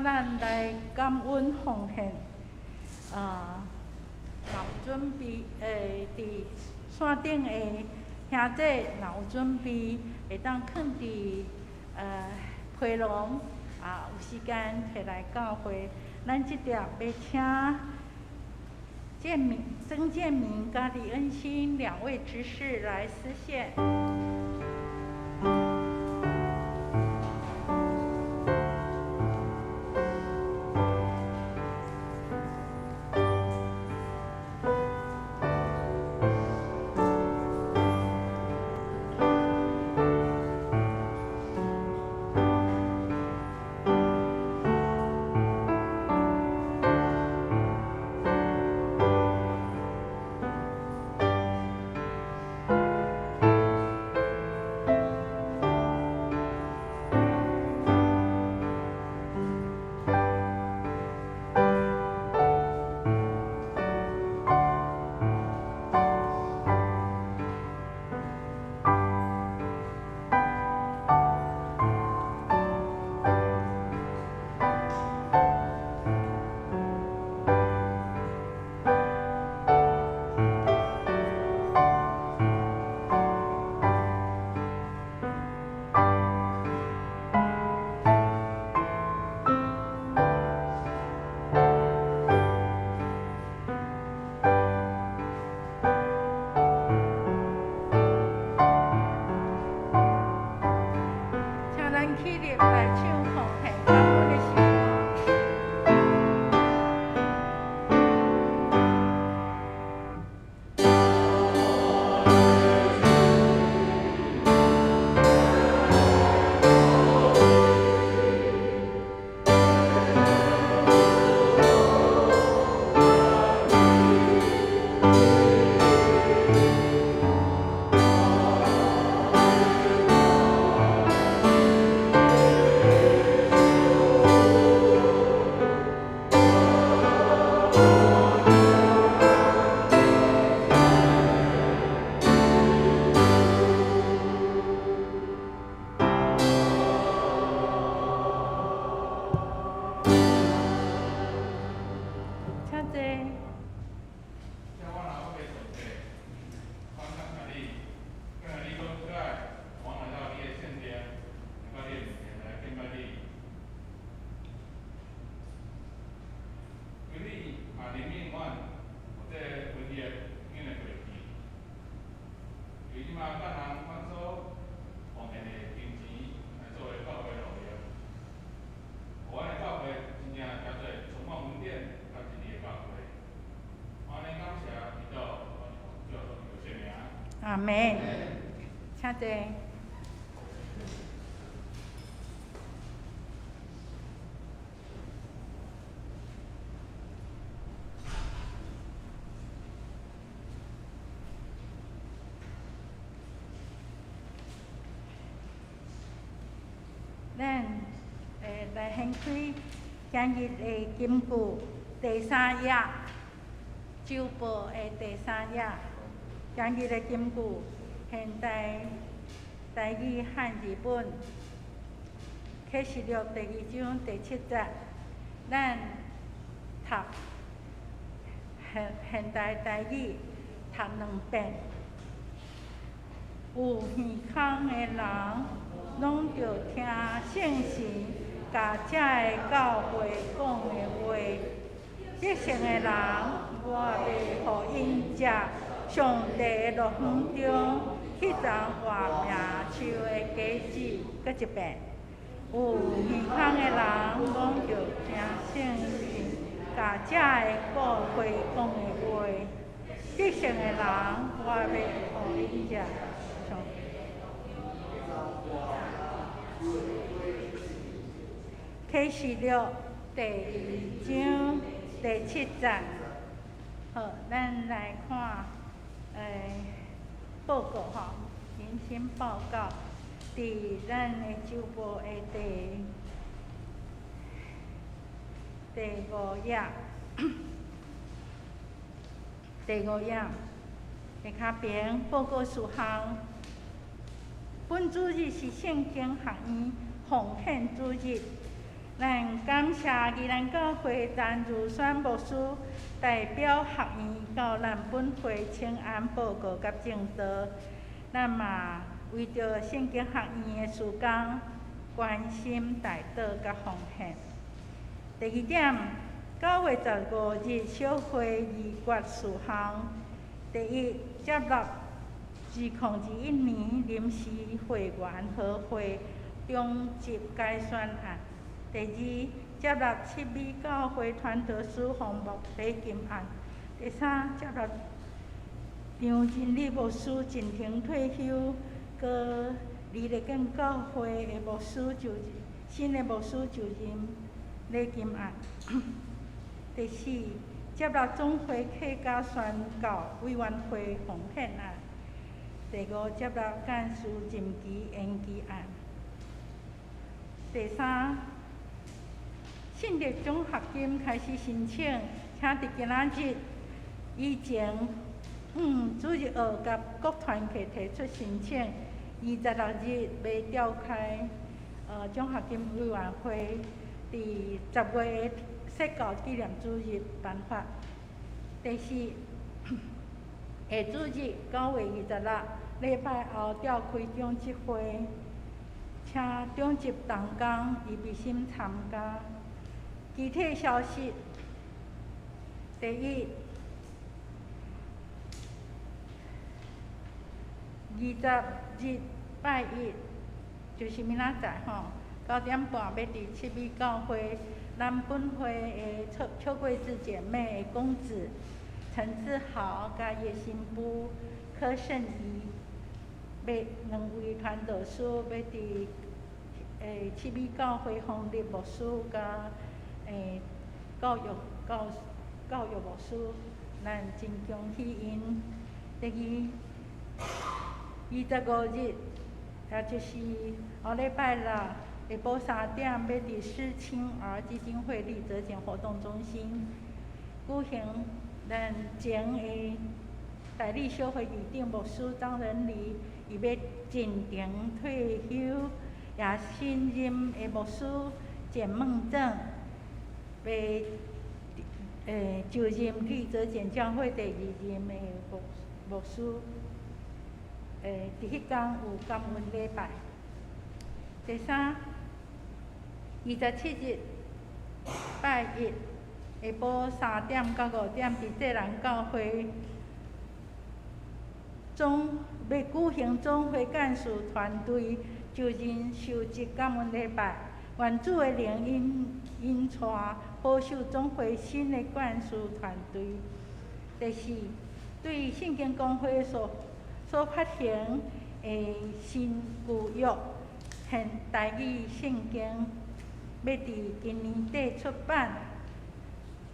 咱來感恩奉獻，啊，準備佇線頂的兄弟若有準備，會當囥佇皮籠啊，有時間摕來教會。咱這碟欲請建明、曾建明佮李恩心兩位執事來司獻。起立來唱奉獻感恩的詩歌。請坐。阿們，請坐。咱來掀開今日的金句第三頁，週報的第三頁。今日的金句，現代台語漢字本，啟示錄第二章第七節，咱讀現代台語讀兩遍。有耳孔的人，攏著聽聖神共這个教會講的話。得勝的人，我欲予𪜶食上帝的樂園中彼叢活命樹的果子。閣一遍，有耳孔的人，攏著聽聖神共這个教會講的話。得勝的人，我欲予𪜶食上。啟示錄第二章第七節，好，咱來看，報告吼，迎新報告，佇咱的週報的第五頁，第五頁，下跤邊報告事項。本主日是聖經學院奉獻主日，咱感謝宜蘭教會陳如萱牧師代表學院到咱本會請安報告佮證道，咱嘛為著聖經學院的事工關心代禱佮奉獻。第二點，9月15日小會議決事項。第一，接納2021年臨時會員和會長職改選案。第二，接納七美教會傳道師項目禮金案。第三，接納張真理牧師進行退休，閣李麗根教會的牧師就任，新的牧師就任禮金案。第四，接納總會客家宣教委員會奉獻案。第五，接納幹事任期延期案。第三，信德獎學金開始申請，請佇今仔日以前，主日學佮各團契提出申請。26日欲召開獎學金委員會，佇10月的釋教紀念主日頒發。第四，下主日9月26禮拜後召開長執會，請長執同工伊必心參加。具體消息，第一，20日拜一，就是明仔載吼，9點半欲佇七美教會，咱本會的邱邱桂芝姐妹的公子陳志豪佮伊的新婦柯勝儀，欲兩位傳道師欲佇七美教會封立牧師佮教育牧師，咱真恭喜𪜶。第二，25日，也就是後禮拜六下晡3點，欲佇施青兒基金會立澤簡活動中心舉行咱前的代理小會議長牧師張仁禮，伊欲進庭退休，也新任的牧師簡孟正，欲就任立澤簡教會第二任的牧師。佇彼工有感恩禮拜。第三，27日拜一下晡3點到5點，佇濟南教會總欲舉行總會幹事團隊就任就職感恩禮拜。願主的靈引帶保守總會新的幹事團隊。第四，對聖經公會所發行的新舊約現台語聖經，欲佇今年底出版。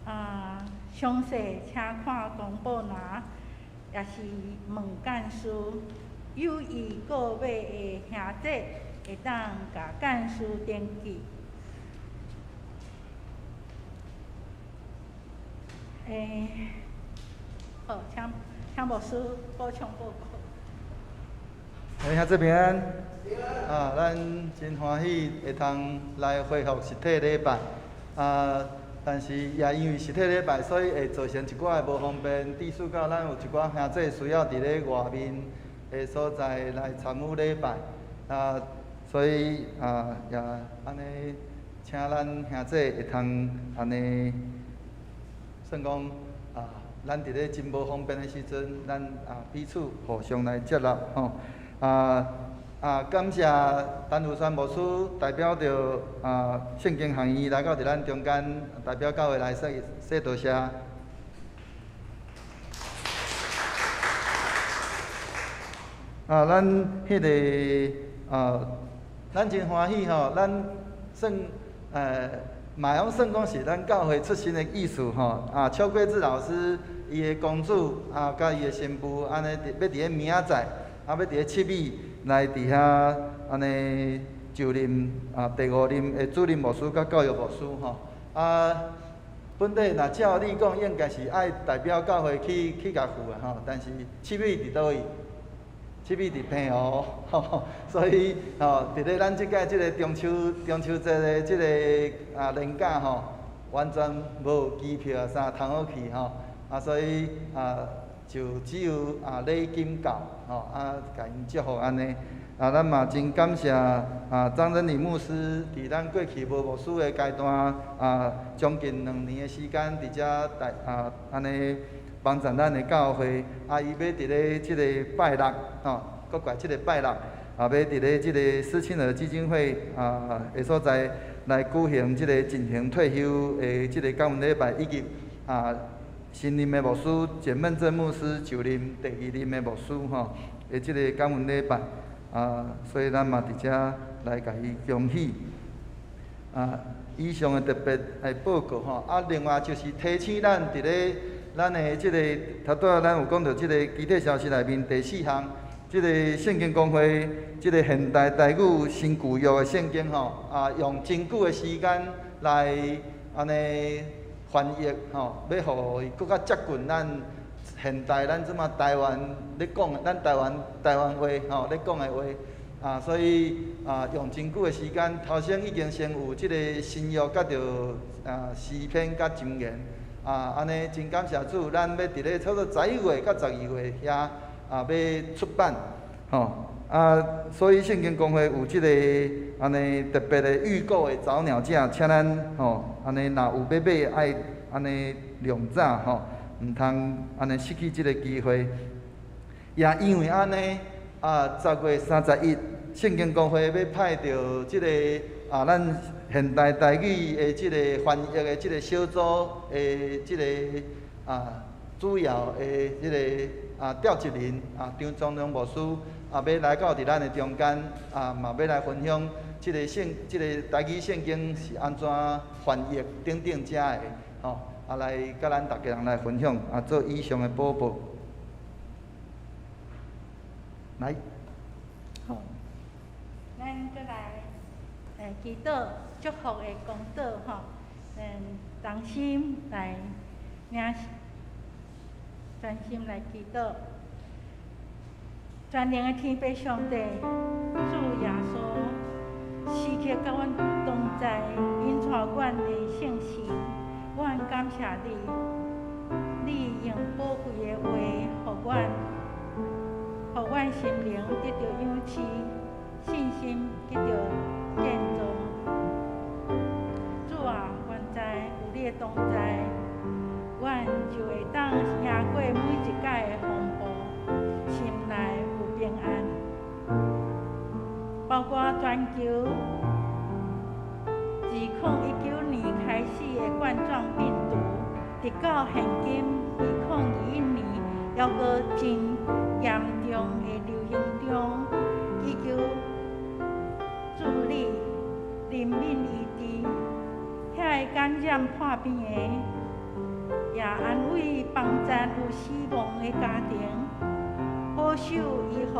詳細請看公布欄，也是問幹事有意購買的兄弟，會當共幹事登記。好，請牧師補充報告。兄姊平安。啊，咱真歡喜會通來恢復實體禮拜。啊，但是也因為實體禮拜，所以會造成一寡的無方便。致使到咱有一寡兄弟需要佇咧外面的所在來參與禮拜。啊，所以啊，也按呢，請咱兄弟會通按呢，算講啊，咱佇咧真無方便的時陣，咱啊彼此互相來接納吼。感謝陳如山牧師代表著聖經學院來到佇咱中間，代表教會來說說多謝。啊，咱彼个啊，咱真歡喜吼，咱算嘛會用算講是咱教會出身的意思吼。啊，邱桂芝老師伊的公子啊，佮伊的新婦按呢，欲佇咧明仔載，啊，欲佇咧七美來佇遐按呢就任啊第五任的主任牧師佮教育牧師吼。啊，本底若照理講，應該是愛代表教會去共赴的吼，但是七美佇佗位？七米佇澎湖，吼，所以吼，佇咧咱這屆這個中秋節的這個連假吼，完全無機票啊啥通好去吼，所以就只有禮金到吼，共𪜶祝福按呢。咱嘛真感謝張仁禮牧師，佇咱過去無牧師的階段，將近2年的時間，佇遮帶按呢幫助咱的教會。伊欲佇咧這個拜六，吼，閣過這個拜六，欲佇咧這個施慶和基金會的所在來舉行這個進行退休的這個感恩禮拜，以及新任的牧師簡孟正牧師就任第二任的牧師吼的這個感恩禮拜。所以咱嘛佇遮來共伊恭喜。以上的特別的報告吼，另外就是提醒咱佇咧咱的這個頭拄仔咱有講著這個基體消息內面第四項，這個聖經公會這個現代台語新舊約的聖經吼，用真久的時間來按呢翻譯吼，欲予伊閣較接近咱現代咱這馬台灣咧講，咱台灣話吼咧講的話，所以用真久的時間，頭先已經先有這個新約佮著詩篇佮箴言，按呢真感謝主，咱欲佇咧差不多11月佮12月遐欲出版，吼，所以聖經公會有這個按呢特別的預購的早鳥價，請咱吼按呢若有欲買愛按呢量早吼。毋通按呢失去這個機會，也因為按呢，10月31，聖經公會欲派著這個咱現代台語的這個翻譯的這個小組的這個主要的這個召集人張宗良牧師欲來到佇咱的中間嘛欲來分享這個台語聖經是按怎翻譯等等遮的吼。來佮咱逐家人來分享，做以上的報告。來，好，咱閣來祈禱祝福的公禱吼，同心來領，專心來祈禱。全能的天父上帝，主耶穌，時刻佮阮同在，引帶阮的聖心。阮感謝你，你用寶貴的話，予阮心靈得著養飼，信心得著建造。主啊，阮知有你的同在，阮就會當贏過每一擺的風暴，心內有平安。包括全球2019年開始的冠狀病毒，直到現今2021年，猶閣真嚴重的流行中，祈求主你憐憫醫治，遐个感染破病的，也安慰幫贊有死亡的家庭，保守醫護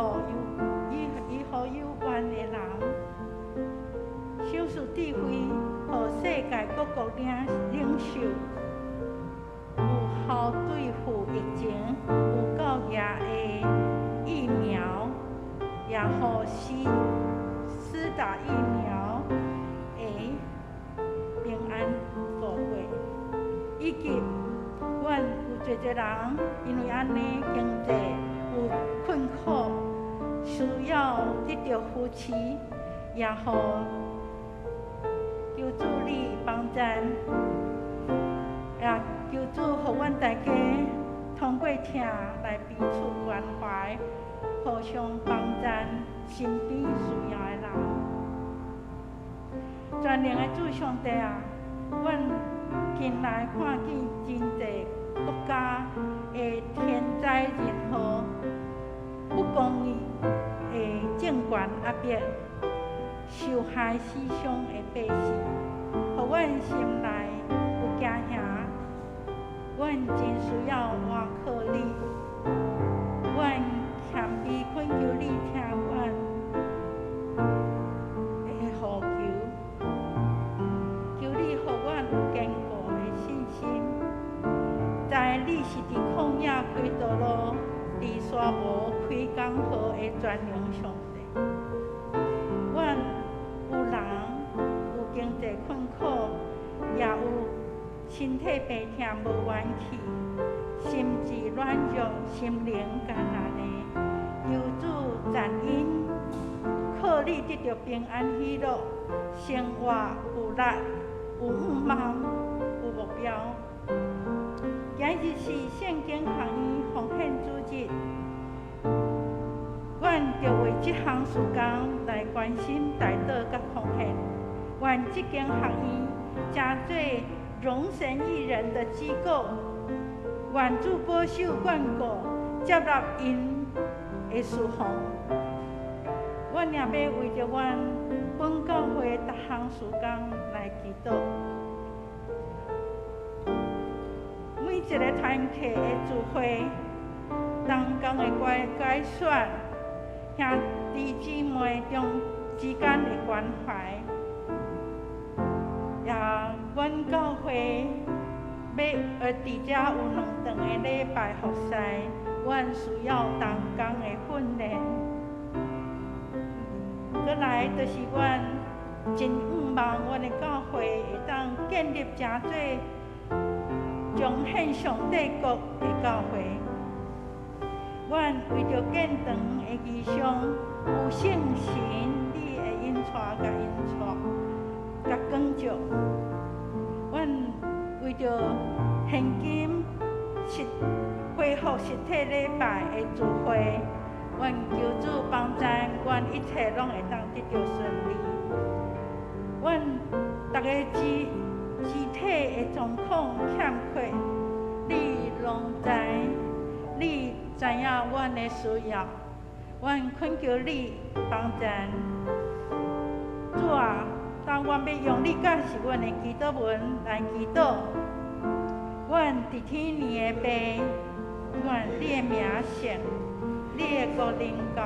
有關的人，賞賜智慧，予世界各國領袖有效對付疫情，有夠額的疫苗，也予施打疫苗會平安度過，以及阮有濟濟人因為按呢經濟有困苦，需要得著扶持，也予求主你幫贊，也求主予阮大家通過疼來彼此關懷，互相幫贊身邊需要的人。全能的主上帝啊，阮近來看見真濟國家的天災人禍，不公義的政權壓迫，受害死傷的百姓，予阮心內有驚嚇。阮真需要倚靠你，阮謙卑懇求你聽阮的呼求，求你予阮有堅固的信心。知你是佇曠野開道路，佇沙漠開江河的主。全能上帝。阮有人有經濟困苦，也有身體病痛無元氣，心智軟弱、心靈艱難的，求主讚𪜶，靠你得著平安喜樂，生活有力、有向望、有目標。今日是聖經學院奉獻主日，阮著為這項事工來關心、代禱佮奉獻。願這間學院成做榮神益人的機構，願主保守眷顧，接納𪜶的事奉。阮也欲為著阮本教會逐項事工來祈禱。每一个團契的聚會，同工的改選，兄弟姊妹中之間的關懷，也阮教會欲佇遮有兩頓的禮拜服侍，阮需要同工的訓練。閣來就是阮真向望阮的教會會當建立成做彰顯上帝國的教會。阮為著建堂的異象，有聖神你的引帶佮引帶佮光照。阮為著現今實恢復實體禮拜的聚會，阮求主幫贊，阮一切攏會當得著順利。阮逐个肢體的狀況欠缺，你攏知，你知影阮的需要，阮懇求你幫贊。主啊，當阮欲用你教示阮的祈禱文來祈禱，阮佇天的父，願你的名聖，你的國臨到，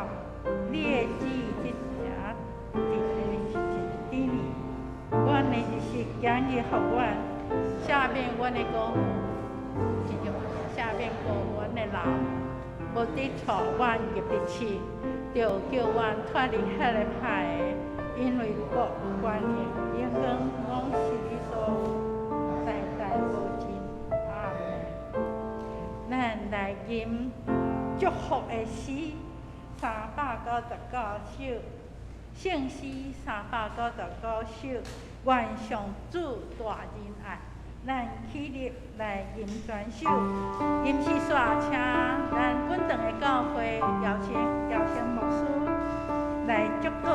你的旨意執行佇天。阮的日食今日予阮，赦免阮的過犯，赦免過阮的人，無得錯阮入佇試，著救阮脫離彼个歹的，因為國權榮榮光攏是你所有，代代無盡。阿們。咱來吟祝福的詩399首，聖詩399首，願上主大仁愛，咱起立來吟全首。吟詩煞，請咱本堂的教會邀請牧師來祝禱。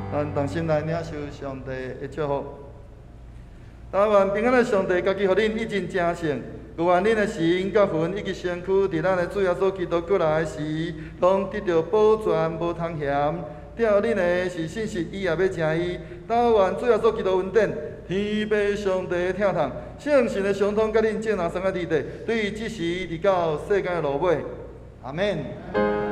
咱同心來領受上帝的祝福。但願平安的上帝家己予恁一盡成聖，閣願恁的心佮魂以及身軀，佇咱的主耶穌基督閣來時，攏得著保全，無通嫌。疼恁的是信實，伊也欲成伊。但願主耶穌基督恩典、天父上帝的疼痛、聖神的相通，佮恁眾人相愛佇佇，對這時直到世間的落尾。阿們。